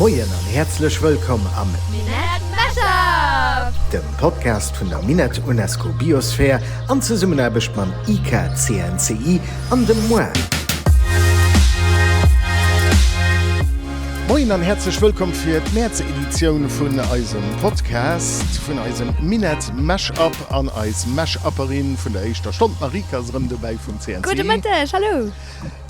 Moien an häerzlech wëllkomm am Minett Mashup! Dem Podcast vun der Minett UNESCO Biosphere an Zesummenaarbecht mam IKCNCI an dem moi. Moien an häerzlech wëllkomm fir d'Mäerz-Editioun vun eisem Podcast, vun eisem Minett Mashup an eis Mashupperin vun der éischter Stonn, d'Marike ass erëm dobäi vum CNCI. Gudde Mëtteg, hallo!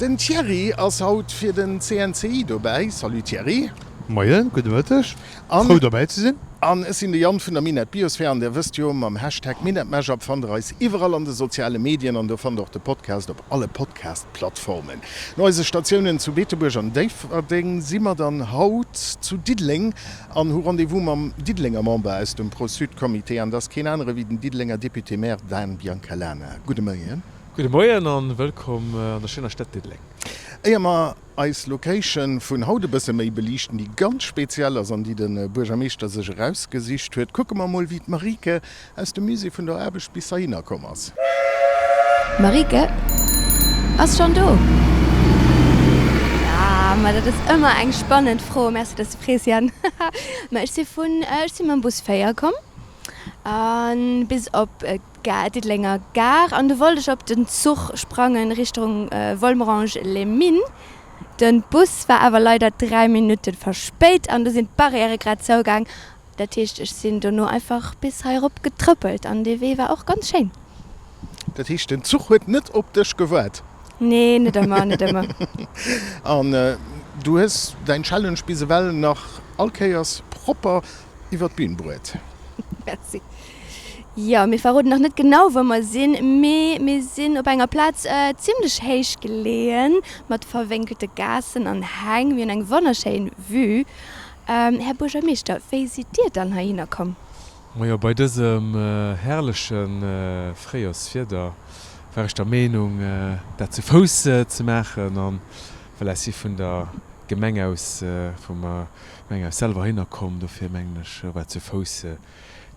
Den Thierry ass haut fir den CNCI dobäi. Salut Thierry. Moien, gudde Mëtteg. Frou dobäi ze sinn. An ech sinn de Yann vun der Minett Biosphere an der wësst jo, mam Hashtag MinettMashup fannt der eis iwwerall an de soziale Medien an do fannt der och de Podcast op alle Podcast-Plattformen. No eise Statiounen zu Beetebuerg an Déifferdeng si mer dann haut zu Diddeleng an hu Rendez-vous mam Diddelenger Member aus dem Pro-Sud-Comité an dat ass keen anere wéi den Diddelenger Député-Maire Dan Biancalana. Gudde Moien. Gudde Moien an wëllkomm an der schéiner Stad Diddeleng. Éier mer eis Location vun haut e bësse méi beliichten, déi ganz speziell ass an déi de Buergermeeschter sech erausgesicht huet, kucke mer mol wéi d'Marike aus dem Musée vun der Aarbecht bis heihinner komm ass. D'Marike ass schonn do. Ja, ma dat ass ëmmer eng spannend Fro. Merci, dass de frees, Yann. Ma ech si vun, ech si mam Bus 4 komm a bis op Gare, Diddelenger Gare, an du wollt ech op den Zuch sprangen Richterung Volmerange-les-Mines. Den Bus war awer leider 3 Minutten verspéit an du sinn d'Barrièrë grad zougaang. Dat heescht ech sinn dono einfach bis hei erop getrëppelt an dee Wee war och ganz schéin. Dat heescht den Zuch huet net op dech gewaart? Nee, net ëmmer, net ëmmer. An du hues däin Challenge bis ewell nach all Kéiers propper iwwer d'Bün bruet. Merci. Jo, mir verroden nach net genau wou mer sinn, mee mir sinn op enger Plaz zimlech héich geleeën, mat verwénkelte Gaassen an Häng. Mir hunn eng wonnerschéin Vue. Här Buergermeeschter, wéi sidd Dir dann heihinner komm? Majo, bei dësem herrleche Fréijorswieder war ech der Meenung, dat zu Fouss ze maachen. An voilà, ech si vun der Gemeng aus, vum Gemeng aus selwer heihinner komm, dofir mengen ech, war zu Fouss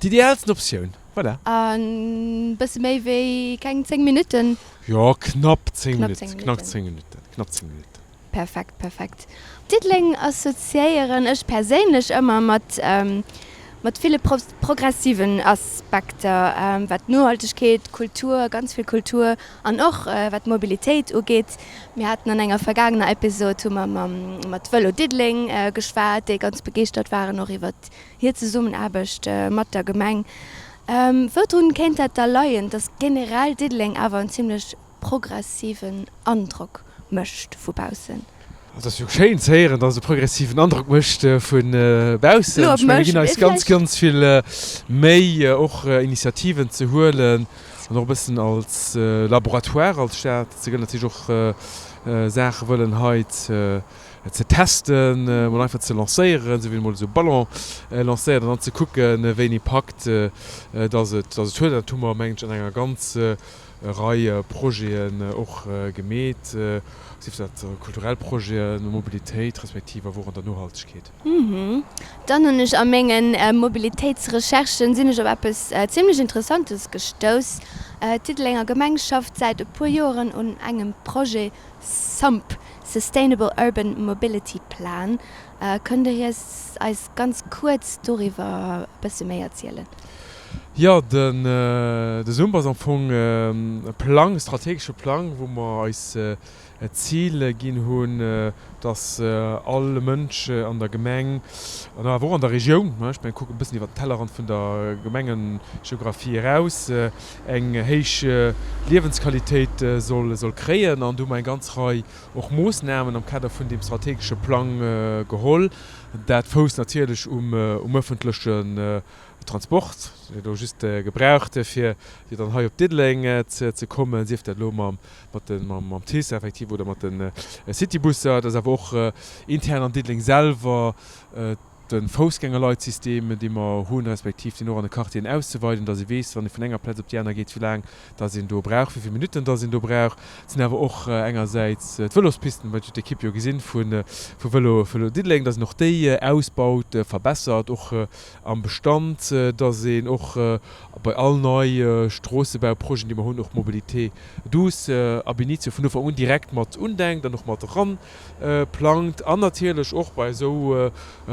Déi idealsten Optioun, voilà. An bësse méi wéi keng 10 Minutten. Jo, knapp 10 Minutten. Knapp 10 Minutten, knapp 10 Minutten. Perfekt, perfekt. Diddeleng assoziéieren ech perséinlech ëmmer mat, mat ville progressiven Aspekter, wat d'Nohaltegkeet, d'Kultur, ganz vill Kultur an och wat d'Mobilitéit ugeet. Mir haten an enger vergaangener Episod hu mer mam, mat Vëlo Diddeleng geschwat, déi ganz begeeschtert waren och iwwert Hir Zesummenaarbecht mat der Gemeng. Woudrun kéint dat da leien, datt generell Diddeleng awer en zimlech progressiven Androck mécht vu baussen? Et ass jo schéin ze héieren, datt et e progressiven Androck mécht vu baussen. Ech menge mir ginn eis ganz, ganz vill Méi, och Initiativen ze huelen an och e bëssen als Laboratoire als Stad ze gëllen. Natierlech och Saache wëllen hei ze ze testen, mol einfach ze lancéieren, esou wéi een mol esou e Ballon lancéiert an dann ze kucken, wéi een Impakt dass et dass et huet. An dat hu mer, mengen ech, an enger ganz Rei Projeten och gemeet, sief dat kulturell Projeten, Mobilitéit respektiv awer och an der Nohaltegkeet. Dann hunn ech a mengen Mobilitéitsrecherchen sinn ech op eppes zimlech Interessantes gestouss. D'Diddelenger Gemeng schafft säit e puer Joeren un engem Projet SUMP, Sustainable Urban Mobility Plan. Kënnt Der eis ganz kuerz doriwwer e bësse méi erzielen? Jo, de SUMP ass am Fong e Plang, e strategesche Plang, wou mer eis d'Zil ginn hunn, dass all Mënsch an der Gemeng an awer och an der Regioun, ech mengen, kucken e bëssen iwwer den Tellerrand vun der Gemengegeographie eraus, eng héich Liewensqualitéit soll kréien. An do hu mer eng ganz Rei och Moossnamen am Kader vun deem strategesche Plang geholl. Dat fousst natierlech um ëffentlechen Transport, dee elo just gebraucht fir dann hei op Diddeleng ze kommen, sief dat elo mam TICE effektiv oder mat de Citybusser. Dat ass awer och intern an Diddeleng selwer. De Foussgängerleitsystem, dee mer hunn, respektiv deen och an de Quartieren auszeweiden, dass ee weess, wann ee vun enger Plaz op déi aner geet, wéi laang dass een do brauch, wéi vill Minutten dass een do brauch. Et sinn awer och engersäits d'Vëlospisten, wat jo d'Ekipp jo gesinn vu Vëlo Vëlo Diddeleng, dass een och déi ausbaut, verbessert, och am Bestand, dass een och bei all nei Stroossebauprojeten, déi mer hunn, och d'Mobilité douce ab initio vun Ufank un direkt mat undenkt an och mat eran plangt an natierlech och bei esou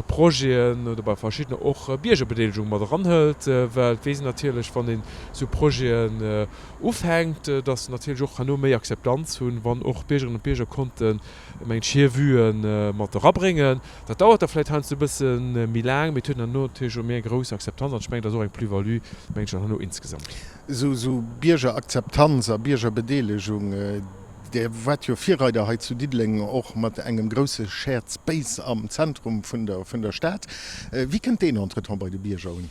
Projeten oder bei verschiddene och Biergerbedeelegung mat eranhëlt, well et weess een natierlech, wann een esou Projeten ufänkt, dass se natierlech och herno méi Akzeptanz hunn, wann och d'Biergerinnen an d'Bierger konnten, mengen ech, hir Vuen mat erabréngen. Dat dauert da vläicht heiansdo e bësse méi laang, mee et huet herno natierlech och méi eng grouss Akzeptanz an ech mengen, dat ass och eng Plus-value, mengen ech, dann herno insgesamt. Esou Biergerakzeptanz a Biergerbedeelegung, Dir waart jo Virreider hei zu Diddeleng och mat engem grousse Shared Space am Zentrum vun der Stad. Wéi kënnt deen entretemps bei de Bierger un?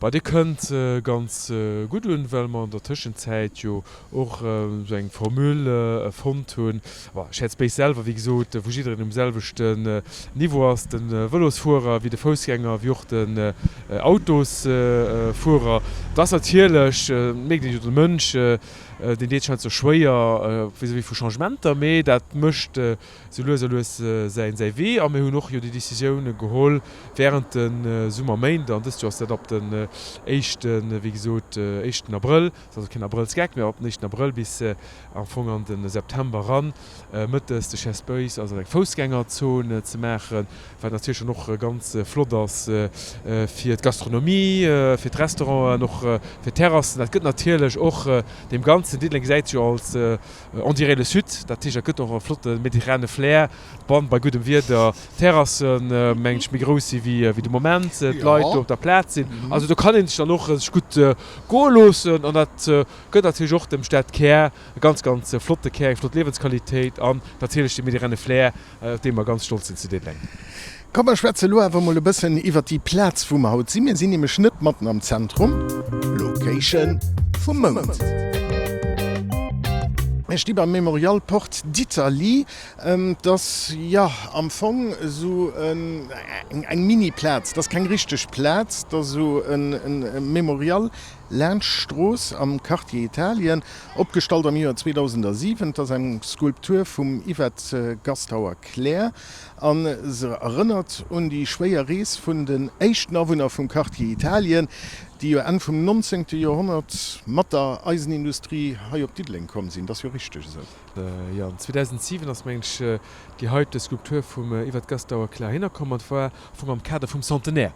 Bah, dee kënnt ganz gutt un, well mer an der Tëschenzäit jo och esou eng Formule fonnt hunn. Bah, Shared Space selwer, wéi gesot, wou jiddereen um selwechten Niveau ass, de Vëlosfuerer wéi de Foussgänger wéi och den Autosfuerer. Et ass natierlech, mierkt een jo, de Mënsch, Deen deet sech heiansdo schwéier vis-à-vis vu Changementer, mee dat mécht sou lues a lues säi säi Wee. A mir hunn och jo déi Décisioun geholl während de Summerméint, an dëst Joer ass dat ab den éischten, wéi gesot, éischten Abrëll, ass also keen Abrëllsgeck, mee ab den éischten Abrëll bis am Fong an de September eran, mëttes de Chespois, also eng Foussgängerzon ze maachen, wat natierlech dann och ganz flott ass fir d'Gastronomie, fir d'Restauranten, och fir d'Terrassen. Dat gëtt natierlech och deem Ganzen, Diddeleng gesäit sech jo als on dirait le Sud, dat heescht, dat gëtt och e flotte mediterrane Flair, wann bei guddem Wieder d'Terrassen, mengen ech, méi grouss si wéi de Moment, d'Leit do op der Plaz sinn. Also do kann ee sech dann och sech gutt goe loossen an dat gëtt natierlech och dem Stadkär e ganz, ganz flotte Kär, eng flott Liewensqualitéit an natierlech de mediterrane Flair, Op dee mer ganz stolz sinn zu Diddeleng. Komm mer schwätze lo awer mol e bëssen iwwert déi Plaz wou mer haut sinn. Mir sinn nämlech net matten am Zentrum. Location vum Mount. Mir sti beim Memorial Porte d'Italie. Et ass, jo, am Fong esou eng Mini-Plaz. Et ass keng richteg Plaz, et ass esou e Memorial laanscht d'Strooss am Quartier Italien. Opgestallt am Joer 2007, et ass eng Skulptur vum Yvette Gastauer-Claire a se erënnert un déi schwéier Rees vun den éischten Awunner vum Quartier Italien, déi jo Enn vum 19. Joerhonnert mat der Eisenindustrie hei op Diddeleng komm sinn. Dat ass jo richteg esou? Jo, 2007 ass, mengen ech, déi heite Skulptur vum Yvette Gastauer-Claire hinnerkomm an war am Fong am Kader vum Centenaire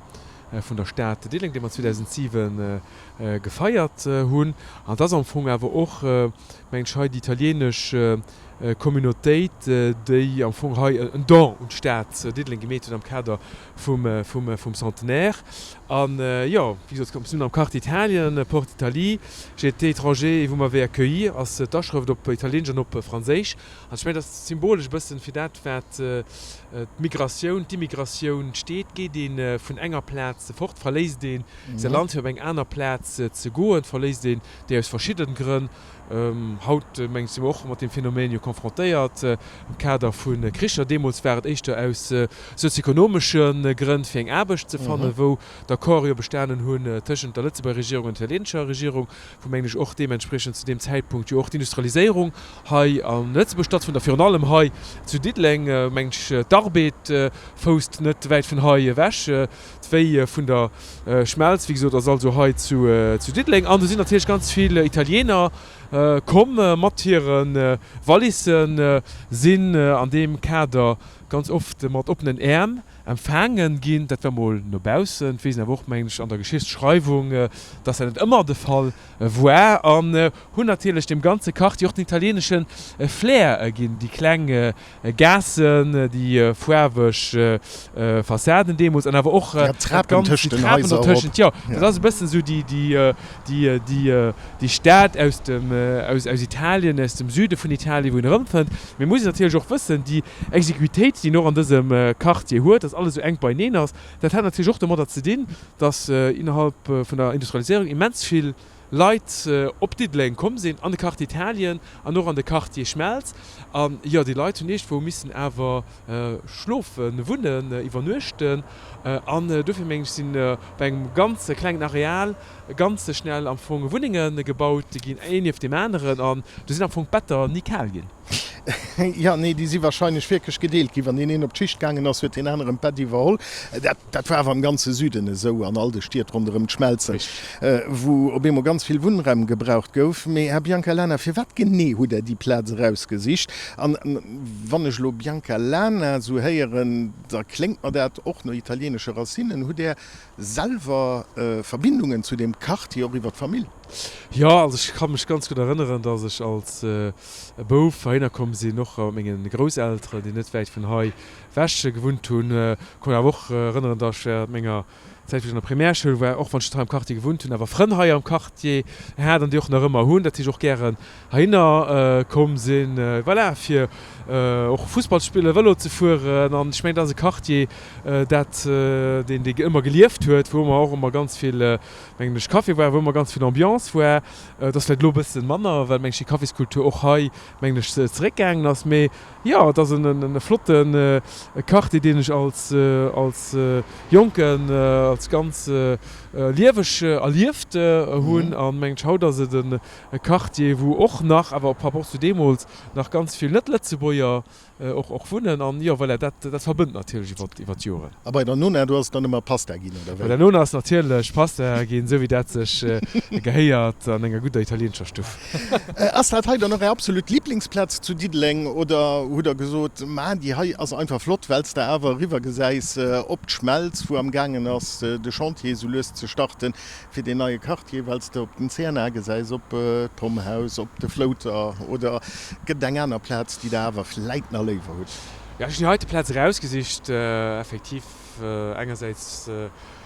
vun der Stad Diddeleng, dee mer 2007 gefeiert hunn. An et ass am Fong awer och, mengen ech, hei déi italienesch Communautéit, déi am Fong hei en Don un d'Stad Diddeleng gemeet huet am Kader vum Centenaire. An jo, wéi gesot, mir sinn am Quartier Italien, Porte d'Italie. J'étais étranger et vous m'avez accueilli ass d'Aschrëft op Italieenesch an op Franséisch. An ech mengen, dat ass symbolesch e bëssen fir dat, wat d'Migratioun, d'Immigratioun steet. Geet ee vun enger Plaz fort, verléisst ee säi Land fir op eng aner Plaz ze goen, verléisst een déi aus verschidden Grënn. Haut, mengen ech, si mer och mat deem Phänomen jo confrontéiert am Kader vu Kricher. Deemools war et éischter aus sozioekonomesche Grënn, fir eng Aarbecht ze fannen, wou d'Accorde jo bestanen hunn tëschent der Lëtzebuerger Regierung an der italieenescher Regierung, wou, mengen ech, och deementspriechend zu deem Zäitpunkt jo och d'Industrialiséierung hei a Lëtzebuerg stattfonnt a virun allem hei zu Diddeleng, mengen ech, d'Arbed fousst net wäit vun hei ewech. D'Wéi vun der Schmelz, wéi gesot, ass also hei zu Diddeleng. An do sinn natierlech ganz vill Italiener komm mat hire Wallissen, sinn an deem Kader ganz oft mat oppenen Äerm empfaange ginn. Dat war mol no baussen. Et weess een awer och, mengen ech, an der Geschichtsschreiwung, dass dat net ëmmer de Fall war. An hunn natierlech deem ganze Quartier och den italienesche Flair ginn, déi kleng Gaassen, déi faarweg Fassaden deemools an awer och dat Ganzt, déi Trapen dertëschent. Jo, dat ass e bëssen esou déi Stad aus dem, aus Italien, aus dem Süde vun Italien, wou een erëmfënnt. Mee muss een natierlech och wëssen, déi Exiguïtéit, déi een och an dësem Quartier huet, dass alles esou enk beineen ass, dat hat natierlech och domadder ze dinn, dass innerhalb vun der Industrialiséierung immens vill. Leit op Diddeleng komm sinn, an de Quartier Italien an och an de Quartier Schmelz. An jo, déi Leit hunn iergendwou missen awer schlofen, wunnen, iwwernuechten. An dofir mengen ech, sinn op engem ganz klengen Areal ganz schnell am Fong Wunnenge gebaut ginn, een nieft deem aneren. An do sinn am Fong d'Better ni kal ginn. Jo, nee, déi si wahrscheinlech wierklech gedeelt ginn. Wann deen een op d'Schicht gaangen ass, huet deen aneren d'Bett iwwerholl. Dat, dat war awer am ganze Süden esou, an all de Stied ronderëm d'Schmelzen, wou op eemol ganz vill Wunnraum gebraucht gouf. Mee, Här Biancalana, firwat genee hutt Der déi Plaz erausgesicht? An wann ech elo Biancalana esou héieren, da kléngt mer dat och no italieenesche Racinen. Hutt Der selwer Verbindungen zu deem Quartier, och iwwer d'Famill? Jo, also ech ka mech ganz gutt erënneren, dass ech als Bouf heihinner komm sinn, och mat menge Grousselteren, déi net wäit vun hei ewech gewunnt hunn. Ka mech awer och erënneren, dass ech während menger Zäit, wou ech an der Primärschoul war, och wann ech net hei am Quartier gewunnt hunn, awer Frënn hei am Quartier hat an déi och nach ëmmer hunn. Dat heescht och gären heihinner komm sinn, voilà, fir och Fussball ze spillen, Vëlo ze fueren. An ech mengen, dat ass e Quartier, dat, deen, dee ëmmer gelieft huet, wou ëmmer och ëmmer ganz vill, mengen ech, Café war, wou ëmmer ganz vill Ambiance war. Et ass vläicht elo e bëssen manner, well, mengen ech, déi Caféskultur och hei, mengen ech, zeréckgaangen ass. Mee jo, et ass en flotte Quartier, deen ech als, als Jonken als ganz lieweg erlieft hunn. An, mengen ech, haut ass et e Quartier, wou och nach, awer par rapport zu deemools, nach ganz vill Net-Lëtzebuerger och och wunnen. An jo, voilà, dat dat verbënnt natierlech iwwer iwwer d'Joren. A bei der Nona, do ass et dann ëmmer Pasta ginn, oder wéi? Bei der Nona ass natierlech Pasta ginn, esou wéi dat sech gehéiert an enger gudder italieenescher Stuff. Ass dat hei dann och Är absolut Liblingsplaz zu Diddeleng oder hutt Der gesot, ma déi hei ass einfach flott, well s de awer eriwwer gesäis op d'Schmelz, wou am gaangen ass de Chantier esou lues ze starten fir deen neie Quartier, well s de op den CNA gesäis, op d'Pomhaus, op de Floater, oder gëtt et eng aner Plaz, déi Der awer vläit nach léiwer hutt? Jo, ech hunn déi heite Plaz erausgesicht, effektiv engersäits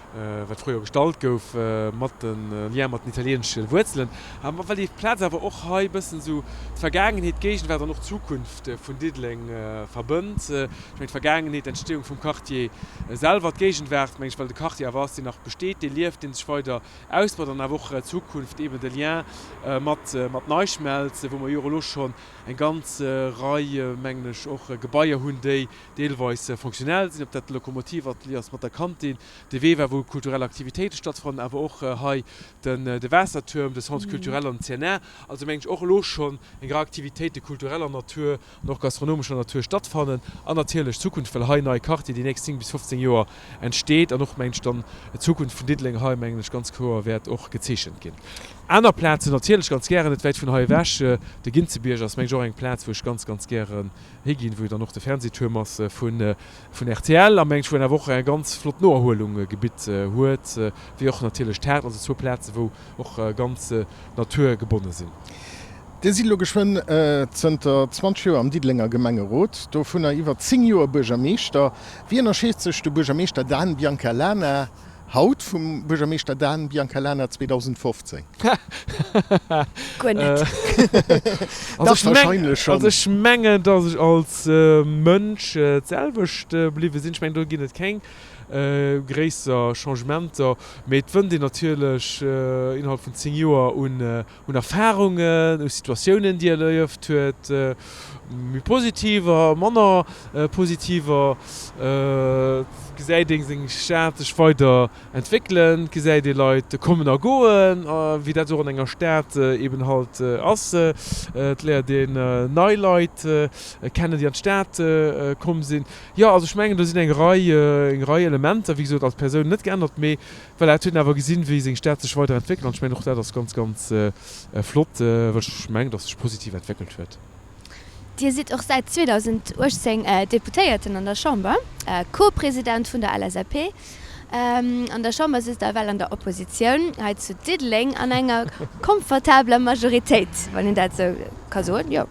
wat d'Fro jo gestallt gouf, mat de Lien mat den italieenesche Wuerzelen, a well déi Plaz awer och hei e bëssen esou d'Vergaangenheet, d'Géigenwaart an och d'Zukunft vun Diddeleng verbënnt. Ech mengen d'Vergaangenheet, d'Entstehung vum Quartier selwer, d'Géigenwaart, meng ech, well de Quartier awer ass, deen nach besteet, dee lieft, dee sech weider ausbaut an awer och d'Zukunft, eben de Lien mat mat NeiSchmelz, wou mer jo och elo schonn eng ganz Rei, mengen ech, och Gebaier hunn, déi deelweis fonctionnel sinn, ob dat de Lokomotivatelier ass mat der Kantin, de VEWA, wou kulturell Aktivitéite stattfannen, awer och hei den de Waassertuerm, de Centre culturel an den CNA. Also mengen ech och elo schonn eng Rei Aktivitéite kultureller Natur, an och gastronomescher Natur stattfannen an natierlech d'Zukunft, well hei nei Quartier déi nächst 10 bis 15 Joer entsteet an och, mengen ech, dann d'Zukunft vun Diddeleng hei, mengen ech, ganz kloer wäert och gezeechent ginn. Aner Plazen natierlech ganz gären, net wäit vun hei ewech, de Ginzebierg ass, mengen ech, och eng Plaz, wou ech ganz, ganz gären higinn, wou dann och de Fernsehtuerm ass vun rtl a mengen ech, wou een awer och eng ganz flott Noerhuelung Gebitt huet, wéi och natierlech d'Haard, also zwou Plazen, wou och ganz naturgebonne sinn. Dir sidd elo geschwënn zënter 20 Joer am Diddelenger Gemengerot, dovunner iwwer 10 Joer Buergermeeschter. Wéi ënnerscheet sech de Buergermeeschter Dan Biancalana haut vum Buergermeeschter Dan Biancalana 2015? Guer net. Dach, wahrscheinlech schonn. Also ech mengen, datt ech als Mënsch d'selwecht bliwwe sinn. Ech mengen, do ginn et keng gréisser Changementer. Mee et wënnt een natierlech innerhalb vun 10 Joer un Un Erfarungen, u Situatiounen, déi erlieft huet, méi positiver, manner positiver. Et gesäit ee seng Stad sech weider entwéckelen, et gesäit ee Leit kommen a goen, wéi dat och an enger Stad eben halt ass. Et léiert een nei Leit kennen, déi an d'Stad komm sinn. Jo, also ech mengen, do sinn eng Rei, eng Rei Elementer, wéi gesot, als Persoun net geännert, mee Voilà, et huet een awer gesinn, wéi seng Stad sech weider entwéckelt an ech mengen och dat ass ganz, ganz flott, well ech mengen, datt sech positiv entwéckelt huet. Dir sidd och säit 2018 Deputéierten an der Chamber, Co-President vun der LSAP. An der Chamber sëtzt Der ewell an der Oppositioun, hei zu Diddeleng an enger komfortabeler Majoritéit, wann een dat esou ka soen, jo.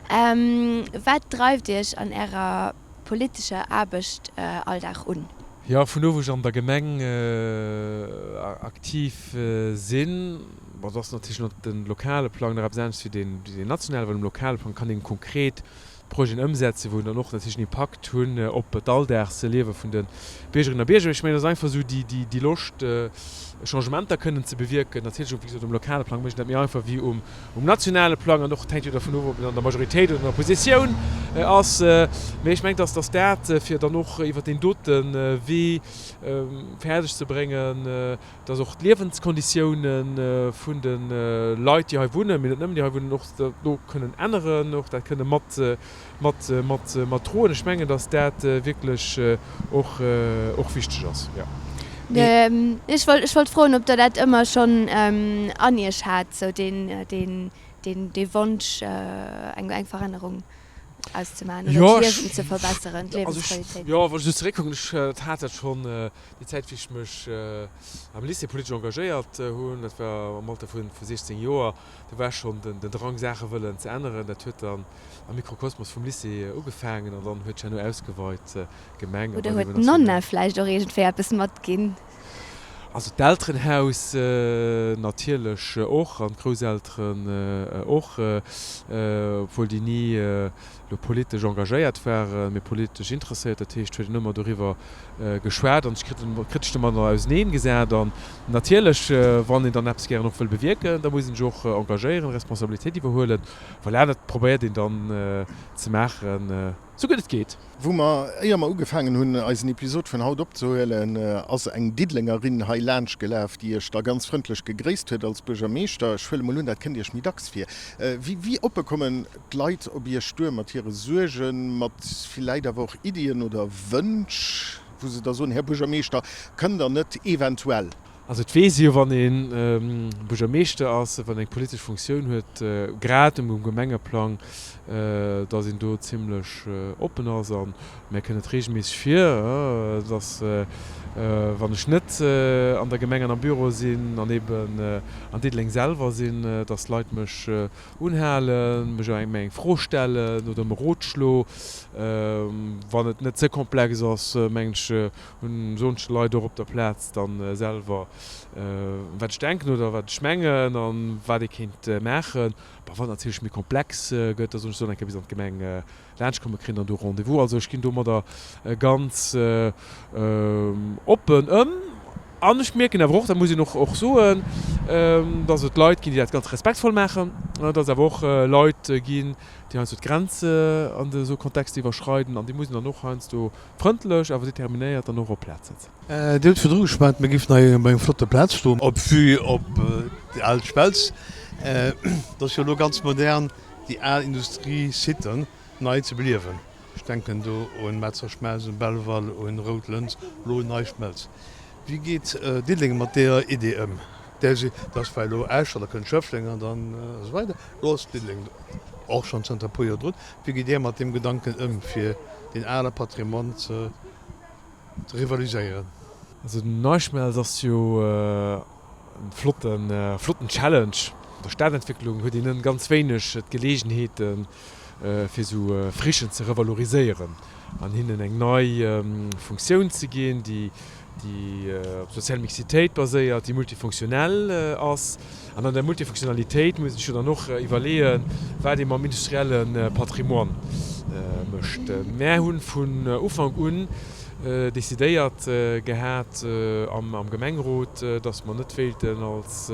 Wat dreift Iech an Ärer politescher Aarbecht all Dag un? Jo, vun do wou ech an der Gemeng aktiv sinn, bon, do ass natierlech nach de lokale Plang nach eppes anescht wéi deen nationale, well um lokale Plang kann een konkret Projeten ëmsetzen, wou dann och natierlech en Impakt hunn op d'Alldagsliewe vun de Biergerinnen a Bierger. Ech mengen, dat ass einfach esou déi Loscht. Changementer kënnen ze bewierken. Natierlech, wéi gesot, um lokale Plang mécht een dat méi einfach wéi um nationale Plang. An och, et hänkt jo dervun of, ob een an der Majoritéit oder an der Oppositioun ass. Mee ech mengen, dass dass dat, fir dann och iwwert deen dote Wee fäerdeg ze bréngen, dass och d'Liewenskonditiounen vun de Leit, déi hei wunnen, mee net nëmmen déi hei wunnen, och dat do kënnen änneren, och dat kënne mat mat mat mat droen. Ech mengen, dass dat wierklech och och wichteg ass, jo. Ech wollt ech wollt froen, ob Der dat ëmmer schonn an Iech hat, sou deen deen deen dee Wonsch, eng eng Verännerung auszemaachen oder d'Liewen ze verbesseren, d'Liewensqualitéit? Jo, wann ech esou zeréckkucken, ech hat dat schonn déi Zäit, wéi ech mech am Lycée politesch engagéiert hunn, dat war am Alter vu 16 Joer, do war schonn den Drang, Saache wëllen ze änneren. Dat huet dann am Mikrokosmos vum Lycée ugefaangen an dann huet sech herno ausgeweit, Gemeng an dann iwwer national. Oder huet d'Nonna vläicht och iergendwéi eppes matginn? Also d'Elterenhaus natierlech och an d'Grousselteren och, obwuel déi ni elo politesch engagéiert waren, mee politesch interesséiert. Dat heescht, huet een ëmmer doriwwer geschwat an sech kritesch domadder auseneen gesat. An natierlech, wann een dann eppes gären och wëll bewierken, da muss een sech och engagéieren, Responsabilitéit iwwerhuelen. Voilà, dat probéiert een dann ze maachen, sou gutt et geet. Wou mer, éier mer ugefaangen hunn, eisen Episod vun haut opzehuelen, ass eng Diddelengerin hei laanscht gelaf, déi Iech da ganz frëndlech gegréisst huet als Buergermeeschter. Ech huele mol un, dat kënnt Iech méi dacks vir. Wéi, wéi oppe kommen d'Leit op Iech duer mat hire Suergen, mat villäit awer och Iddien oder Wënsch, wou se da soen, Här Buergermeeschter, kënnt Der net eventuell. Also et weess ee jo, wann ee Buergermeeschter ass, wann een eng politesch Funktioun huet, grad um Gemengeplang, datt een do zimlech oppen ass. A mär kënnt et reegelméisseg vir, datt, wann ech net an der Gemeng an am Büro sinn an eben an Diddeleng selwer sinn, datt Leit mech unhalen, mech mir eng Fro stellen oder ëm e Rotschlo. Wann et net ze komplex ass, mengen ech, Hunn soen ech de Leit och op der Plaz dann selwer wat ech denken oder wat ech mengen an wat ee kéint maachen. Bon, wann et natierlech méi komplex gëtt, da soen ech, soll eng Kéier bis an d'Gemeng laanscht kommen, kréien dann do Rendez-vous. Also ech ginn domadder ganz oppen ëm an ech mierken awer och, dat muss een och och soen, dass et Leit ginn, déi dat ganz respektvoll maachen, dass et awer och Leit ginn, déi heiansdo d'Grenz an esou Kontexter iwwerschreiden an déi mussen dann och heiansdo Frëndlech, awer determinéiert dann och op Plaz sëtzen. Dir hutt virdru geschwat, mir géifen hei op eng flotte Plaz stoen, op Vue op déi al Schmelz. Et ass jo elo ganz modern, déi al Industriesiten nei ze beliewen. Ech denken do un Metzer Schmelz, un Belval, un Rout Lëns, elo un Neischmelz. Wéi geet Diddeleng mat deeër Idee ëm? Där si, dat war elo Esch an da kënnt Schëffleng an dann esou weider. Elo ass Diddeleng och schonn zanter e puer Joer drun. Wéi geet Dir mat deem Gedanken ëm, fir deen ale Patrimoine ze revaliséieren? Also den Neischmelz ass jo e flotten, flotten Challenge. An der Stadentwécklung huet een ganz wéineg d'Geleegenheeten, fir esou Frichen ze revaloriséieren an hinnen eng nei Funktioun ze ginn, déi op sozial Mixitéit baséiert, déi multifunktionell ass. An an där Multifunktionalitéit muss een sech jo dann och iwwerleeën, wat ee mam industrielle Patrimoine mécht. Mär hu vun Ufank un decidéiert gehat am Gemengerot, datt mer net wéilten als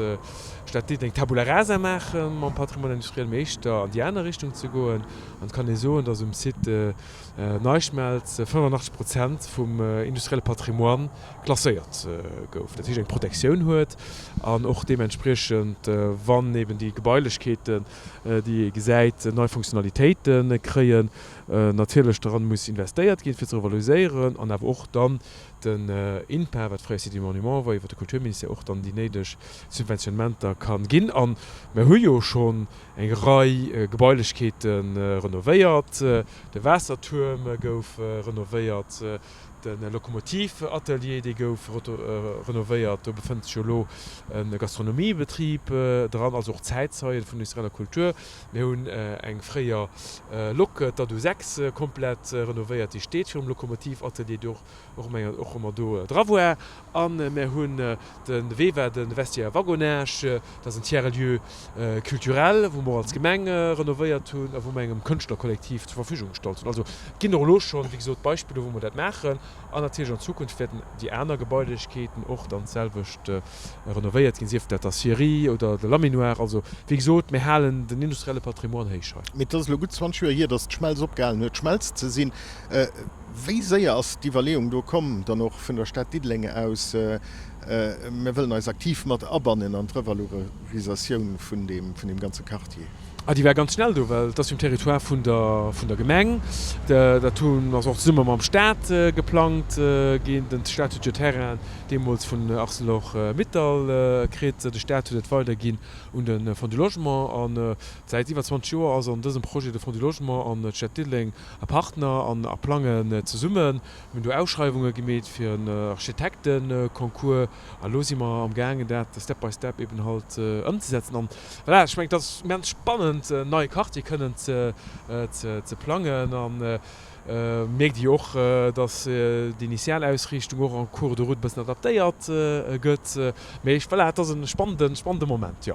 Stad Diddeleng Tabula rasa maache mam Patrimoine industriel, mee éischter an déi aner Richtung ze goen. An et kann ee soen, datt um Site Neischmelz 85 Prozent vum industrielle Patrimoine klasséiert gouf, dat heescht eng Protektioun huet an och deementspriechend, wann eben déi Gebailechkeeten, déi ee gesäit, nei Funktionalitéite kréien, natierlech dran muss investéiert ginn, fir ze revaloriséieren an awer och dann den INPA, wat fréier Cité du Monument war, iwwer de Kulturministère och dann déi néideg Subventionnementer ka ginn. A mir hu jo schonn eng Rei Gebailechkeete renovéiert. De Waassertuerm gouf renovéiert, de Lokomotivatelier, dee gouf renovéiert, do befënnt sech jo elo e Gastronomiebetrib dran, also och Zäitzeien vun industrieller Kultur. Mir hunn eng fréier Lok, d'Adu 6, komplett renovéiert, déi steet virum Lokomotivatelier, déi och och ëmmer do dra war. A mir hunn de VEWA, de Vestiaire Wagonnage, dat ass en Tiers-lieu culturel, wou mer och als Gemeng renovéiert hunn a wou mer engem Kënschtlerkollektiv zur Verfügung gestallt hunn. Also et ginn och elo schonn, wéi gesot, Beispiller, wou mer dat maachen. An natierlech an Zukunft wäerten déi aner Gebailechkeeten och dann d'selwecht renovéiert ginn, sief dat d'Aciérie oder de Laminoir. Also, wéi gesot, mir halen den industrielle Patrimoine héich hei. Mee et ass elo gutt 20 Joer hier, datt d'Schmelz opgehalen huet, Schmelz ze sinn. Wéi séier ass d'Iwwerleeung do komm, dann och vun der Stad Diddeleng aus, mir wëllen eis aktiv mat abannen an d'Revalorisatioun vun deem ganze Quartier? Ah, déi war ganz schnell do, well et ass jo um Territoire vun der, vun der Gemeng. Dat hunn, ass och zesumme mam Staat geplangt ginn. Den Staat huet jo Terrainen deemools vun Arcelor Mittal kritt. De Staat huet et weiderginn un de Fonds du Logement. An säit iwwer 20 Joer ass an dësem Projet de Fonds du Logement an d'Stad Diddeleng e Partner an a plangen zesummen. Mir hunn do Ausschreiwunge gemeet fir en Architekteconcours. A lo si mer am gaangen dat step by step eben halt ëmzesetzen. An voilà, ech mengen, et ass immens spannend, en neie Quartier kënnen ze plangen. An mierkt Dir jo och, datt d'initial Ausriichtung och en cours de route e bëssen adaptéiert gëtt. Mee ech, voilà, et ass e spannende, spannende Moment, jo.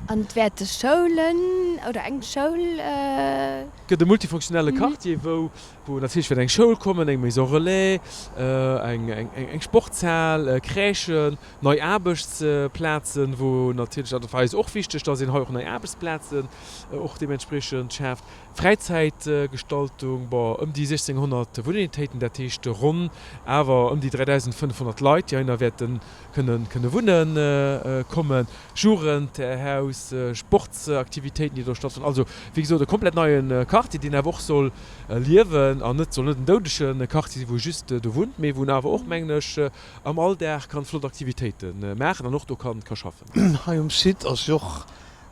An et wäerte Schoulen oder eng Schoul. Et gëtt e multifunktionelle Quartier, wou wou natierlech wäert eng Schoul kommen, eng Maison relais, eng Sportshal, Crèchen, nei Aarbechtsplazen, wou natierlech, dat war eis och wichteg, dass een hei och nei Aarbechtsplazen och deementspriechend schaaft, Fräizäitgestaltung, bon, ëm déi 1.600 Wunnunitéiten, dat heescht ronn awer ëm déi 3.500 Leit, déi heihinner wäerte kënnen kënne wunne kommen, Jugendhaus, Sportsaktivitéiten, déi do stattfannen. Also, wéi gesot, e komplett neie Quartier, deen awer och soll liewen an net soll net en doudege Quartier sinn, wou ee just do wunnt, mee wou een awer och, mengen ech, am Alldag kann flott Aktivitéite maachen an och do kann ka schaffen. Hei um Site ass jo och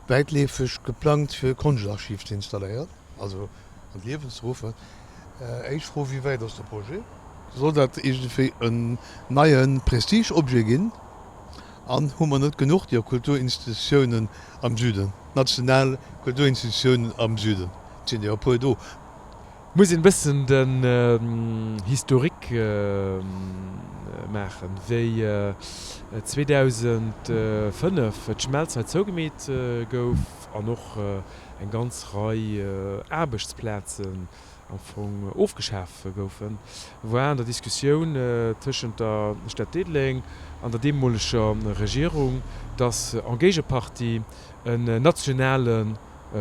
wäitleefeg geplangt, fir e Konschtarchiv ze installéieren, also an d'Liewen ze ruffen. Éischt Fro, Wéi wäit ass de Projet? Soll dat iergendwéi en neie Prestige-Objet ginn? An hu mer net genuch där Kulturinstitutiounen am Süden, national Kulturinstitutiounen am Süden? Et sinn der e puer do. Muss een e bëssen den Historique maachen. Wéi 2005 d'Schmelz hei zougemeet gouf an och eng ganz Rei Aarbechtsplazen am Fong ofgeschaf goufen, war an der Diskussioun tëschent der Stad Diddeleng an der deemoleger Regierung, datt en Géigepartie en nationale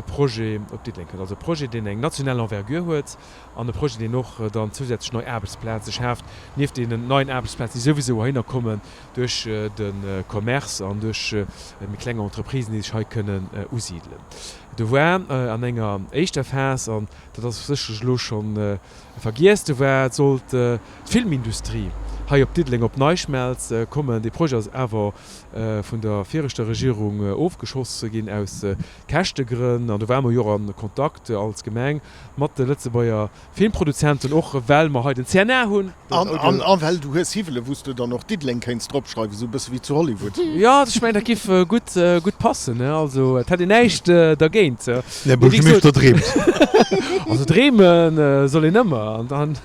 Projet op Diddeleng kënnt, also e Projet, deen eng national Envergure huet an e Projet, deen och dann zousätzlech nei Aarbechtsplaze schaaft, nieft deenen neien Aarbechtsplazen, déi souwisou heihinner kommen duerch de Commerce an duerch méi kleng Entreprisen, déi sech hei kënnen usidelen. Do war an enger éischter Phas, an dat ass sécherlech elo scho vergiess, do war, et sollt d'Filmindustrie hei op Diddeleng op NeiSchmelz kommen. Dee Projet ass awer vun der viregter Regierung ofgeschoss ginn aus Käschtegrënn. An do ware mer jo och a Kontakt als Gemeng mat de Lëtzebuerger Filmproduzenten, och well mer hei den CNA hunn. An a well du hues Hiwwele wou s du dann och Diddeleng kéints dropschreiwen, esou e bësse wéi zu Hollywood. Jo, ech mengen dat giff gutt, gutt passen, ne? Also et hätt een näischt dergéint. Nee, wéi gesot, dreemt. Also dreeme soll een ëmmer. An dann,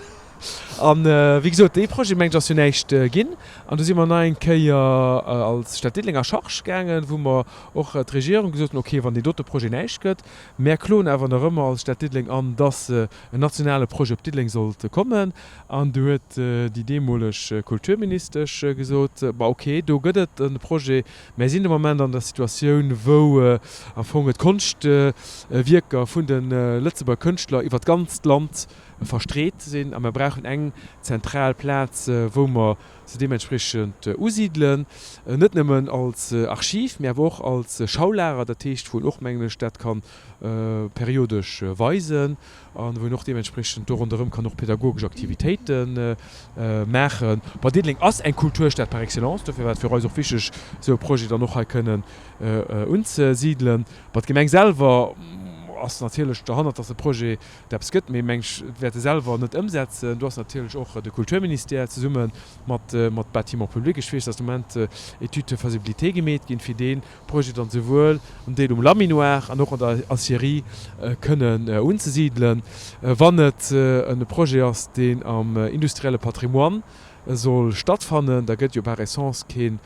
an wéi gesot, dee Projet mengen ech ass jo näischt ginn. An du si mer nach eng Kéier als Stad Diddeleng a Charge gaangen, wou mer och d'Regierung gesot hunn, okay, wann deen dote Projet näischt gëtt, mär kloen awer nach ëmmer als Stad Diddeleng an, dass en nationale Projet op Diddeleng sollt kommen. An du huet déi deemoleg Kulturministesch gesot, Bah ok, do gëtt et e Projet, mä sinn de Moment an der Situatioun, wou am Fong d'Konschtwierker vun de Lëtzebuerger Kënschtler iwwer d'ganzt Land verstreet sinn a mer brauchen eng zentral Plaz, wou mer se deementspriechend usidelen, net nëmmen als Archiv, mä awer och als Schaulager, dat heescht, wou een och, mengen ech, dat ka periodesch weisen. An wou een och deementspriechend do ronderëm kann och pedagogesch Aktivitéite maachen. Bon, Diddeleng ass eng Kulturstad par excellence, dofir war et fir eis och wichteg, esou e Projet dann och hei kënnen unzesidelen. Bon, d'Gemeng selwer ass natierlech derhannert, dass de Projet eppes gëtt, mee meng ech, wäert e selwer net ëmsetzen. Do ass natierlech och de Kulturministère zesumme mat Bâtiments publics. Ech weess, dass de Moment Études de faisabilité gemeet ginn, fir dee Projet dann souwuel en Deel um Laminoir an och an der Aciérie kënnen unzesidelen. Wann et e Projet ass, deen am industrielle Patrimoine soll stattfannen, da gëtt jo par essence kee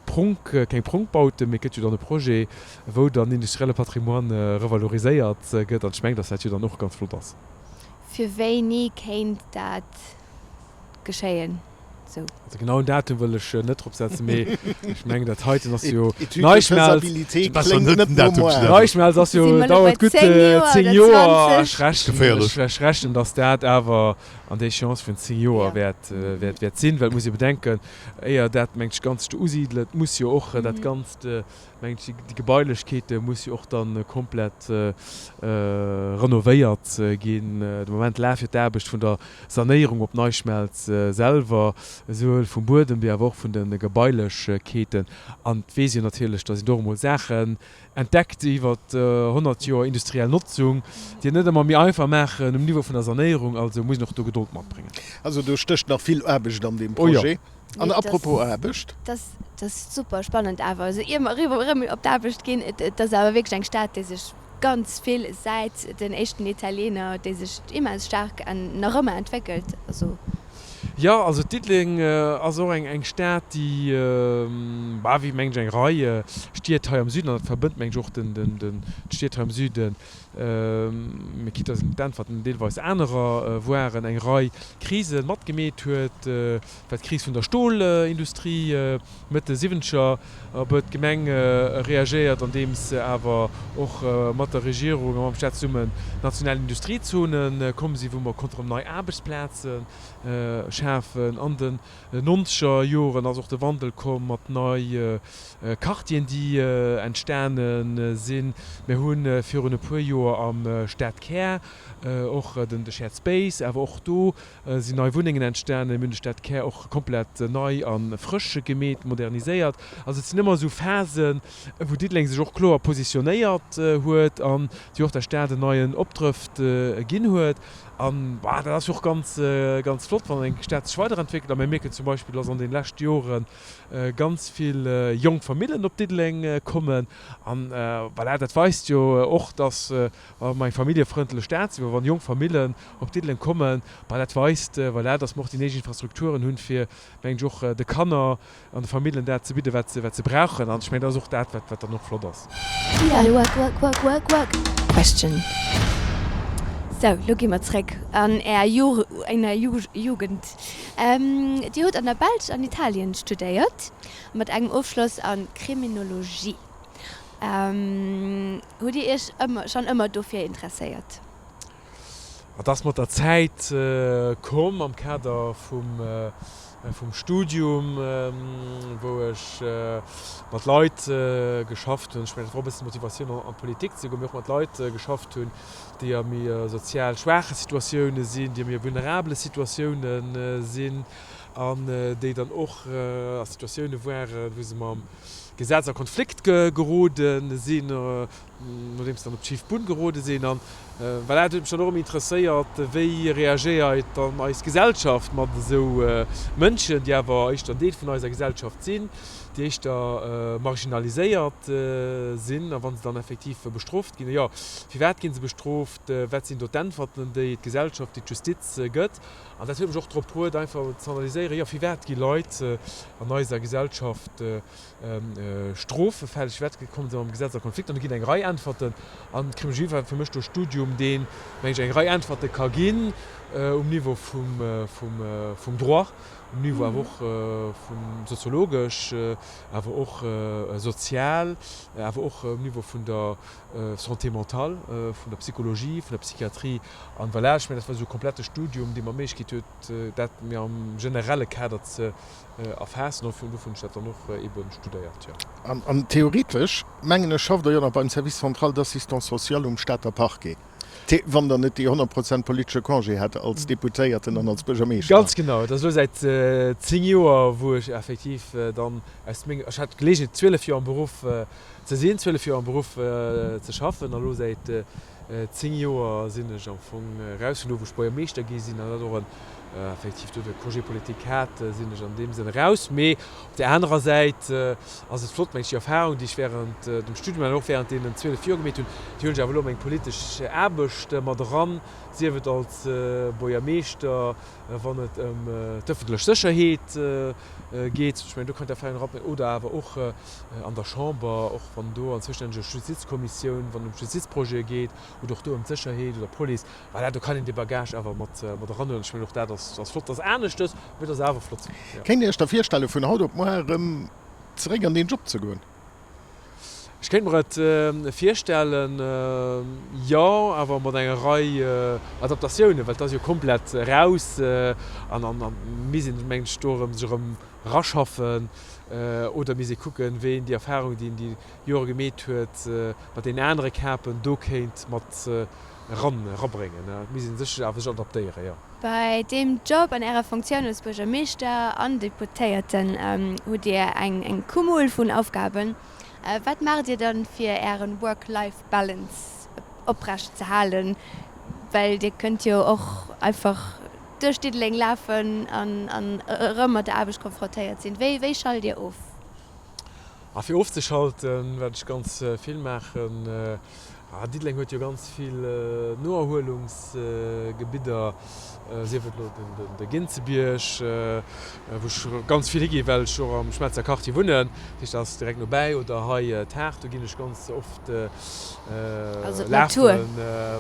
Prunk, keng Prunkbauten, mee et gëtt jo dann e Projet, wou dann den industrielle Patrimoine revaloriséiert gëtt. An ech mengen, dass dat jo dann och ganz flott ass. Fir wéini kéint dat. geschéien? Sou. Also genauen Datum wëll ech net drop setzen, mee ech mengen dat heiten ass jo NeiSchmelz. NeiSchmelz ass jo dauert gutt 10 Joer. Ech rechnen, ech rechnen, datt dat awer an der Échéance vun 10 Joer wäert, wäert, wäert sinn, well et muss ee bedenken, éier dat mengt ech Ganzt do usidelt, muss jo och dat Ganzt Mengt ech, déi Gebailechkeete muss jo och dann komplett renovéiert ginn. De Moment laf jo d'Aarbecht vun der Sanéierung op NeiSchmelz selwer, esouwuel vum Buedem wéi awer och vun de Gebailechkeeten. An et weess een natierlech, datt een do och emol Saachen entdeckt iwwer 100 Joer industriell Notzung, déi et net ëmmer méi einfach maachen um Niveau vun der Sanéierung. Also muss een och do Gedold matbréngen. Also do stécht nach vill Aarbecht an deem Projet. An apropos Aarbecht. Dat ass super spannend awer. Also ier mer eriwwer erëm op d'Aarbecht ginn, et ass awer wierklech eng Stad, déi sech ganz vill säit den éischten Italiener, déi sech immens staark an nach ëmmer entwéckelt. Also. Jo, also Diddeleng ass och eng eng Stad, déi, bah, wéi mengen ech eng Rei Stied hei am Süden, an dat verbënnt mengen ech och den, den, den, d'Stied hei am Süden, mee quitte dass d'Äntwerten deelweis anerer waren, eng Rei Krise matgemeet huet. War d'Kris vun der Stolindustrie Mëtt de Siwwenzeger, op huet d'Gemeng reagéiert, andeems se awer och mat der Regierung a mam Staat zesummen national Industriezone komm sinn, wou mer konnten erëm nei Aarbechtsplaze schafen. An den nonzeger Joren ass och de Wandel komm mat nei Quartieren, déi entstane sinn. Mir hu virun e puer Joer am Stadkär och de Shared Space, awer och do sinn nei Wunnengen entstanen, mir hunn de Stadkär och komplett nei a frësch gemeet, moderniséiert. Also et sinn ëmmer esou Phasen, wou Diddeleng sech och kloer positionéiert huet an déi och der Stad en neien Opdrëft ginn huet. An bah, dat ass jo och ganz, ganz flott, wann eng Stad sech weiderentwéckelt. A mir mierken zum Beispill, dass an de leschte Jore ganz vill jonk Famillen op Diddeleng kommen. An voilà, dat weist jo och, dass Wa mer eng familljefrëndlech Stad sinn, wann jonk Famillen op Diddeleng kommen, bah, dat weist, voilà, dass mer och déi néideg Infrastrukturen hunn, fir, mengen ech, och de Kanner an de Famillen dat ze bidden, wat se, wat se brauchen. An ech mengen, dat ass och dat, wat, wat dann och flott ass. Question. Sou, lo gi mer zréck an Är Jugend. Dir hutt an der Belsch an Italien studéiert, mat engem Ofschloss a Kriminologie. Hutt Dir Iech ëmmer, schonn ëmmer dofir interesséiert? Et ass mat der Zäit komm, am Kader vum, vum Studium, wou ech mat Leit geschafft hunn, ech mengen, dat war och e bëssen d'Motivatioun an d'Politik ze goen, mee och mat Leit geschafft hunn, déi a méi sozial schwaache Situatioune sinn, déi a méi vulnerabele Situatioune sinn an déi dann och a Situatioune waren, wou se mam Gesetz a Konflikt gerode sinn, nodeems se dann op d'schif Bunn gerode sinn. An voilà, et huet mech dann och ëmmer interesséiert, wéi reagéiert dann eis Gesellschaft mat esou Mënschen, déi awer éischter en Deel vun eiser Gesellschaft sinn, déi éischter marginaliséiert sinn, a wa se dann effektiv bestrooft ginn, jo, firwat gi se bestrooft, wat sinn do d'Äntwerten, déi d'Gesellschaft, déi d'Justiz gëtt. An dat huet mech och drop bruet, einfach ze analyséieren, jo, firwat gi Leit an eiser Gesellschaft strofefälleg, firwat komme se mam Gesetz a Konflikt? An do ginn eng Rei Äntwerten. An d'Kriminologie war fir mech do e Studium, deen, meng ech, eng Rei Äntwerte ka ginn um Niveau vum Droit, um Niveau awer och vum soziologesch, awer och sozial, awer och um Niveau vun der Santé mentale, vun der Psychologie, vun der Psychiatrie. An voilà, ech mengen, dat war esou e komplette Studium, dee mer d'Méiglechkeet huet, dat méi am generelle Kader ze erfaassen. An dofir hunn ech dat dann och eebe studéiert, jo. An theoretesch, mengen ech, schafft Der jo nach beim Service central d'assistance sociale um Stater Parquet, wann Der net déi 100 Prozent politesche Congé hätt als Deputéierten an als Buergermeeschter. Ganz genau. Et ass elo säit 10 Joer, wou ech effektiv dann aus mengem, ech hat d'Geleegenheet, 12 Joer am Beruff ze sinn, 12 Joer am Beruff ze schaffen, a lo säit 10 Joer sinn ech am Fong eraus vun do, wou ech Buergermeeschter gi sinn, an dat och en effektiv do de Congé politique hat, sinn ech an deem Sënn eraus. Mee op där anerer Säit ass et flott, meng ech, déi Erfahrung, déi ech während dem Studium an och während deenen 12 Joer gemeet hunn, déi hunn ech awer elo a meng politesch Aarbecht mat eran, sief et als Buergermeeschter, wann et ëm d'ëffentlech Sécherheet geet, ech mengen do kann d'Erfahrung erabréngen, oder awer och an der Chamber, och wann do an zoustänneger Justizkommissioun, wann et ëm Justizprojete geet oder och do ëm d'Sécherheet oder Police, voilà, do kann een dee Bagage awer mat eranhuelen. Ech mengen och dat ass. ass flott. Ass aneschtes, mee et ass awer flott. Kéint Dir Iech da virstellen, vun haut op muar erëm zeréck an deen Job ze goen? Ech kéint mer et virstellen, jo, awer mat enger Rei Adaptatiounen, well et ass jo komplett eraus an an misst een, mengen ech, do erëm sech erëm raschaffen oder misst ee kucken, wéi een déi Erfahrung, déi een déi Jore gemeet huet, mat deenen anere Kapen do kéint mat eran erabréngen. Et misst ee sech awer sech adaptéieren, jo. Bei deem Job an Ärer Fonctioun als Buergermeeschter an Deputéierten hutt Dir eng Cumul vun Aufgaben. Wat maacht Dir dann, fir Ären Work-Life-Balance oprecht ze halen? Well Dir kënnt jo och einfach duerch Diddeleng lafen an erëm mat der Aarbecht konfrontéiert sinn. Wéi schalt Dir of? A fir ofzeschalten, wat ech ganz vill maachen, Diddeleng huet jo ganz vill Noerhuelungsgebidder, sief et elo de Ginzebierg, wou ech ganz vill higinn, well ech och am Schmelzer Quartier wunnen, dat heescht dat ass direkt nobäi, oder hei d'Haard, do ginn ech ganz oft lafen,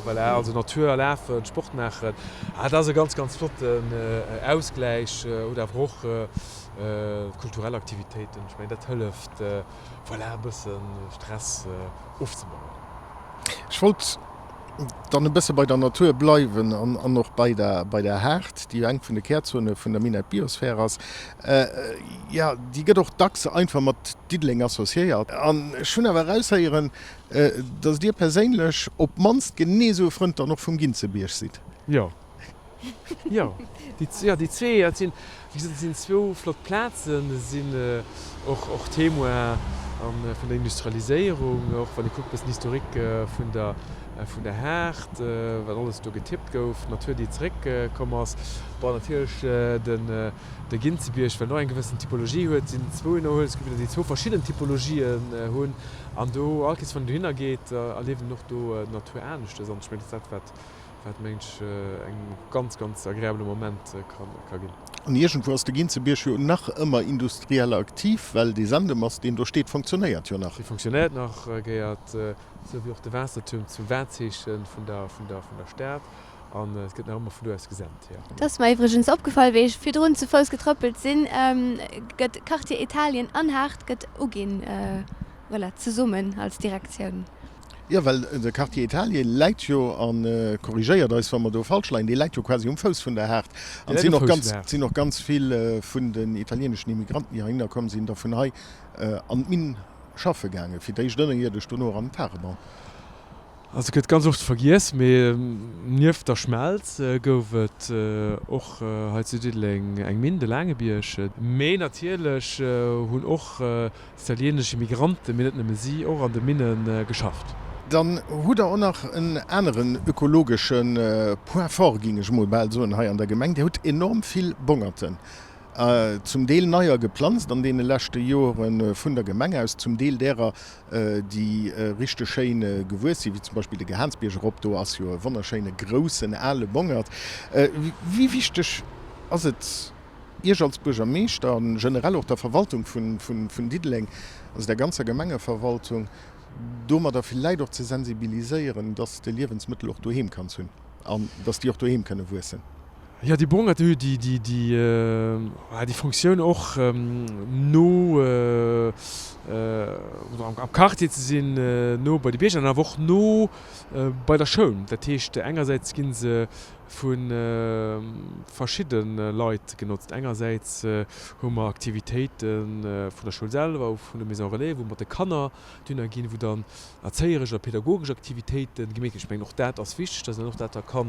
voilà, also Natur, lafen, Sport maachen, dat ass e ganz, ganz flotten Ausgläich, oder awer och kulturell Aktivitéiten, ech mengen dat hëlleft, voilà, e bësse Stress ofzebauen. Ech wollt dann e bësse bei der Natur bleiwen an och bei der, bei der Haard, déi jo eng vun de Kärzone vun der Minett Biosphär ass. Jo, déi gëtt och dacks einfach mat Diddeleng associéiert. An ech hunn awer eraushéieren, dass Dir perséinlech op d'mannst genee esou e Frënd dann och vum Ginzebierg sidd. Jo. Jo, déi, jo, déi zwee, dat sinn, wéi gesot, dat sinn zwou flott Plazen, se sinn och, och Témoin vun der Industrialiséierung, och wann ee kuckt e bëssen Historique vun der, vun der Haard, wat alles do getippt gouf, d'Natur, déi zeréckkomm ass. Bon, natierlech den, de Ginzebierg, well en och eng gewëssen Typologie huet, sinn zwou Erhuelungsgebidder, déi zwou verschidden Typologien hunn. An do, all Kéiers wann een dohinner geet, erlieft een och do d'Natur aneschtes. An ech mengen, dat ass dat, wat, Wat mengt ech engem ganz ganz agreabele Moment ka ginn. An iergendwou ass de Ginzebierg jo nach ëmmer industriell aktiv, well dee Sendemast, deen do steet, fonctionnéiert jo nach. Dee fonctionnéiert nach, gehéiert esou wéi och de Waassertuerm zum Wahrzeeche vun der vun der vun der Stad an et gëtt nach ëmmer vun do aus gesent, jo. Et ass mer iwwregens opgefall, wéi ech virdrun zu Fouss getrëppelt sinn, gëtt Quartier Italien an Haard gëtt uginn, voilà, zesummen als Direktioun. Jo, well de Quartier Italie läit jo, a korrigéiert eis, wa mer do falsch leien, dee läit jo quasi um Fouss vun der Haard. An et sinn och ganz, et sinn och ganz vill vun den italieeneschen Immigranten, déi heihinner komm sinn, da vun hei an d'Minn schaffe gaangen, fir d'éischt ënnerierdesch, dono och an den Tagebau. Also gëtt ganz oft vergiess, mee nieft der Schmelz gouf et och hei zu Diddeleng eng Minn, de Laangebierg. Mee natierlech hunn och D'italieenesch Immigranten, mee net nëmme si, och an de Minne geschafft. Dann hutt Der och nach en aneren ökologesche Point fort, géing ech emol bal soen, hei an der Gemeng. Dir hutt enorm vill Bongerten, zum Deel neier geplanzt an deene leschte Jore vun der Gemeng aus, zum Deel därer, déi richteg schéin gewuess sinn, wéi zum Beispill de Gehaansbierg erop. Do ass jo e wonnerschéine groussen ale Bongert. Wéi wichteg ass et Iech als Buergermeeschter an generell och der Verwaltung vun Diddeleng, also der ganzer Gemengeverwaltung, domadder villäit och ze sensibiliséieren, dass de Liewensmëttel och doheem kanns hunn an dass déi och doheem kënne wuessen? Jo, déi Bongerte hu déi, déi, déi Funktioun och no oder am Quartier ze sinn, no bei de Bierger an awer och no bei der Schoul. Dat heescht, engersäits gi se vu verschidde Leit genotzt. Engersäits hu mer Aktivitéite vun der Schoul selwer, vun der Maison Relais, wou mat de Kanner dohinner ginn, wou dann erzéieresch a pädagogesch Aktivitéite gemeet ginn. Ech mengen, och dat ass wichteg, dass een och dat da ka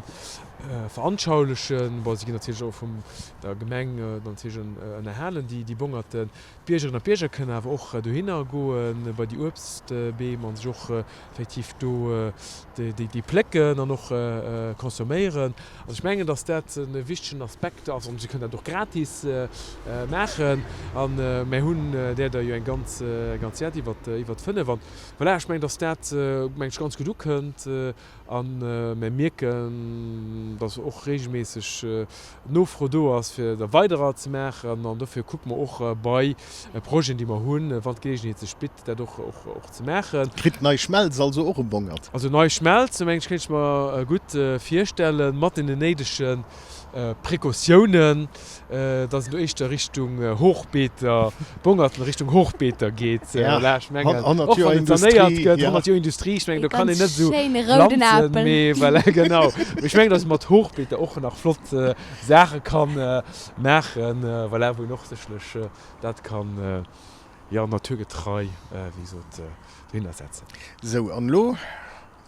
veranschaulichen. Bon, si ginn natierlech och vun der Gemeng dann natierlech ënnerhalen, déi Bongerten. D'Biergerinnen a d'Bierger kënnen awer och dohinner goe bei déi Uebstbeem a sech och effektiv do déi plécken an och consomméieren. Also ech mengen, datt dat e wichtegen Aspekt ass. An si kënnen dat och gratis maachen. A mär hunn där der jo eng ganz ganz jett, iwwert 5. An voilà, ech mengen, datt dat meng ech ganz gutt ukënnt. A mär mierken, datt och reegelméisseg Nofro do ass, fir der weiderer ze maachen. An dofir kucke mer och bei Projeten, déi mer hunn, wann d'Geleegenheet sech bitt, dat och ze maachen. Kritt Nei Schmelz also och e Bongert? Also Nei Schmelz, mengen ech, kéint ech mer gutt virstellen, mat den. deenen néidege Precautiounen, dass een do éischter Richtung Hochbeeter, Bongerten Richtung Hochbeeter geet. Voilà, ech mengen, och wann et sanéiert gëtt, 100 Joer Industrie, ech mengen, do kann een net esou planzen, mee voilà, genau. Mee ech mengen, dass ee mat Hochbeeter och nach flott Saache ka maachen, voilà, wou een och sécherlech dat kann, jo, naturgetrei, wéi gesot, dohinner setzen. Sou, an elo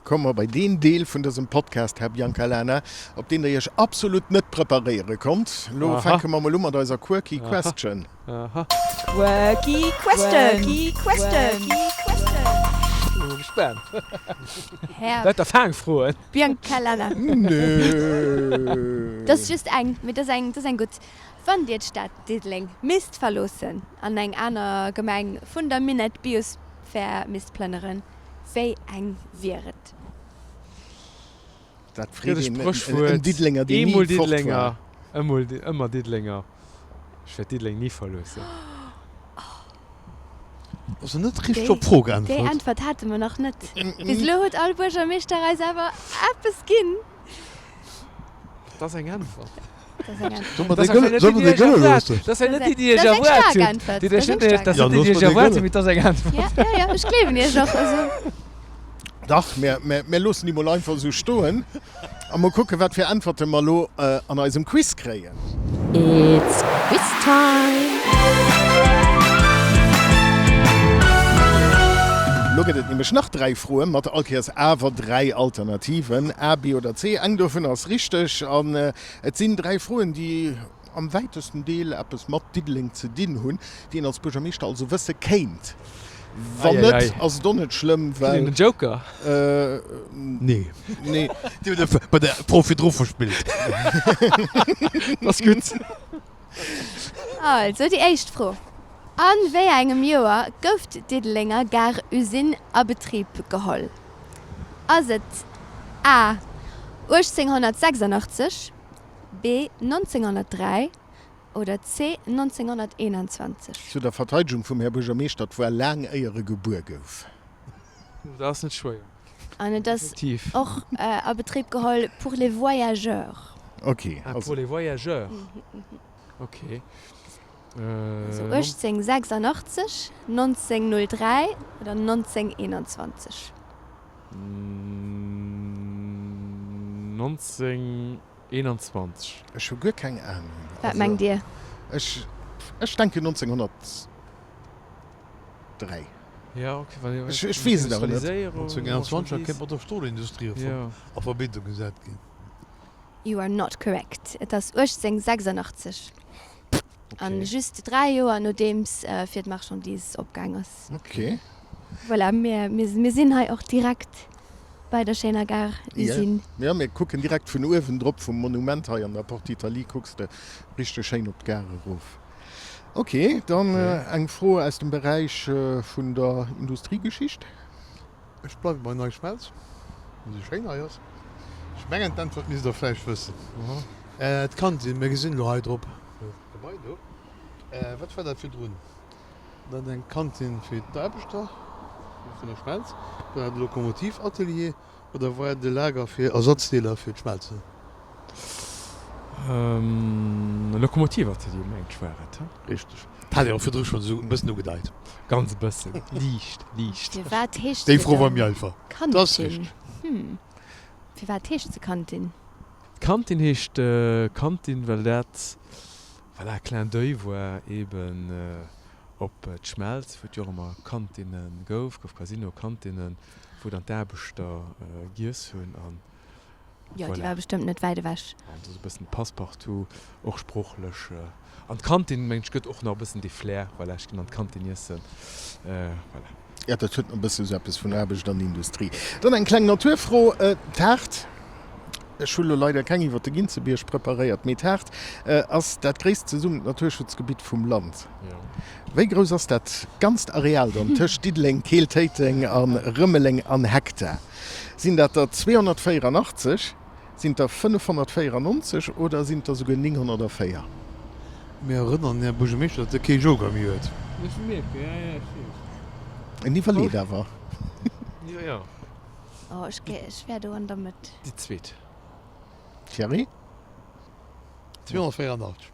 Komme mer bei deen Deel vun dësem Podcast, Här Biancalana, op deen Der Iech absolut net preparéiere konnt. Elo fänke mer mol u mat eiser Quirky Question. Quirky Question! Gespaant. Här. Lauter Faangfroen. Biancalana. Nö. Dat ass just eng, mee dat ass eng, dat ass eng gutt. Wann Dir d'Stad Diddeleng misst verloossen an eng aner Gemeng vun der Minett Biosphär misst plënneren, Wéi eng wier et? Dat freet een en Diddelenger, deen ni fort war. Eemol Diddelenger, ëmmer Diddelenger. Ech wäert Diddeleng ni verloossen. Ass net richteg op d'Fro geäntwert. Déi Äntwert hate mer nach net. Bis elo huet all Buergermeeschter eis awer eppes ginn. Dat ass eng Äntwert. Soll mer déi gëlle loossen? Dat ass ja net déi, déi ech erwaart hunn. Dat ass eng staark Äntwert. Dat ass net déi, déi ech erwaart hunn, mee dat ass eng Äntwert. Ja, ja, ja, ech gleewen Iech och. Also. Dach, mir loossen déi mol einfach esou stoen a mol kucken, wat fir Äntwerte mer elo an eisem Quiz kréien. It's quiz time! Elo gëtt et nämlech nach 3 Froen, mat all Kéiers awer 3 Alternativen, A, B oder C. Eng dovun ass richteg an et sinn 3 Froen, déi am wäitesten Deel eppes mat Diddeleng ze dinn hunn, déi een als Buergermeeschter also wësse kéint. Wann net, ass et och net schlëmm, well. Kritt een en Joker? Nee. Nee. Dir hutt e bei der Fro virdru verspillt. Ass gutt. Also, déi éischt Fro, A wéi engem Joer gouf d'Diddelenger Gare-Usine a Betrib geholl? Ass et A 1886, B 1903 oder C 1921? Zu der Verteidegung vum Här Buergermeeschter, 't war laang éier e gebuer gouf. Dat ass net schwéier. An et ass och a Betrib geholl pour les voyageurs. Ok. Ah, pour les voyageurs. Ok. Also 1886, 1903 oder 1921? 1921. Ech hu guer keng Ahnung. Wat mengt Dir? Ech, ech denken 1903. Ja, ok, wann Ech, ech weess et awer net. 1921 kéint mat der Stolindustrie a Verbindung gesat ginn. You are not correct. Et ass 1886. An just 3 Joer nodeems fir d'Marchandise opgaang ass. Ok. Voilà, mir, mir sinn hei och direkt bei der schéiner Gare Usine. Jo, mir kucken direkt vun uewen drop, vum Monument hei an der Porte d'Italie kucks de richteg schéin op d'Gare erof. Ok, dann eng Fro aus dem Beräich vun der Industriegeschicht. Ech bleiwe bei NeiSchmelz, wou se schéin hei ass. Ech mengen d'Äntwert misst der vläicht wëssen. D'Kantin, mir gesinn elo hei drop dat Gebai do. Wat war dat virdrun? War dat eng Kantin fir d'Aarbechter vun der Schmelz? War dat e Lokomotivatelier oder war et e Lager fir Ersatzdeeler fir d'Schmelzen? E Lokomotivatelier, mengt ech, war et, he? Richteg. Dat hat Dir och virdru schonn esou e bëssen ugedeit. Ganz e bëssen. Liicht, liicht. Firwat heescht Déi se Fro war dann méi einfach. Dat ass Kantin? richteg. Hm, firwat heescht se Kantin? D'Kantin heescht Kantin, well dat, voilà, Clin d'oeil war eben op d'Schmelz, wou et jo och ëmmer Kantinne gouf, gouf Casino, Kantinnen, wou dann d'Aarbechter giess hunn an Jo, déi war bestëmmt net wäit ewech. An esou e bëssen Passepartout, och sproochlech. An d'Kantin, mengen ech, gëtt och nach e bëssen dee Flair, voilà, ech ginn an d'Kantin iessen, voilà. Jo, dat huet nach e bësse sou eppes vun Aarbecht an Industrie. Dann eng kleng Naturfro, D'Haard, ech hu lo leider keng iwwer de Ginzebierg preparéiert, mee d'Haard ass dat gréisst zesumment Naturschutzgebitt vum Land. Wéi grouss ass dat ganzt Areal dann tëscht Diddeleng, Keel, Téiteng a Rëmeleng an Hektar? Sinn dat der 284, sinn et der 594 oder sinn et der souguer 904? Mir erënneren den Här Buergermeeschter, datt e kee Joker méi huet. Ech mierken, ja, ja, ech weess. En iwwerleet awer. Jo, jo. Oh, ech wär do an der Mëtt. Déi zweet. Thierry? 284.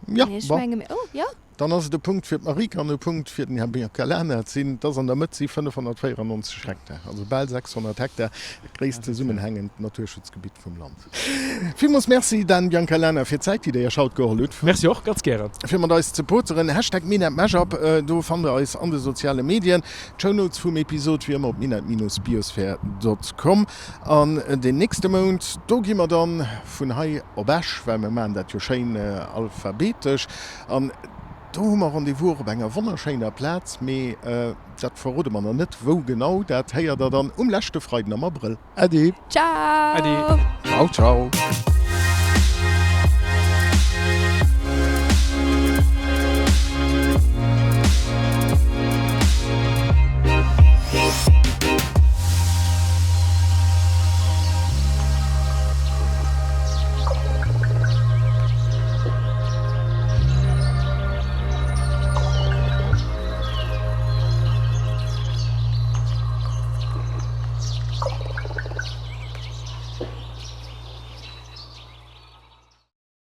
Ja, Nee, ech bon. menge méi. Oh, jo. Dann ass et e Punkt fir d'Marieke an e Punkt fir den Här Biancalana. Et sinn, et ass an der Mëtt, si 594 Hektar, also bal 600 Hektar, dat gréisst zesummenhängend Naturschutzgebitt vum Land. Villmools Merci Dan Biancalana fir d'Zäit, déi Der Iech haut geholl hutt. Merci och, ganz gären. Fir mat eis ze poteren. Hashtag MinetMashup, do fannt Der eis an de soziale Medien. D'Shownotes vum Episod wéi ëmmer op minett-biosphere.com. An den nächste Mount, do gi mer dann vun hei op Esch, well mer maachen dat jo schéin alphabetesch. An do hu mer Rendez-vous och op enger wonnerschéiner Plaz, mee dat verrode mer nach net, wou genau. Dat héiert der dann um leschte Freiden am Abrëll. Äddi! Ciao! Äddi! Ciao, ciao!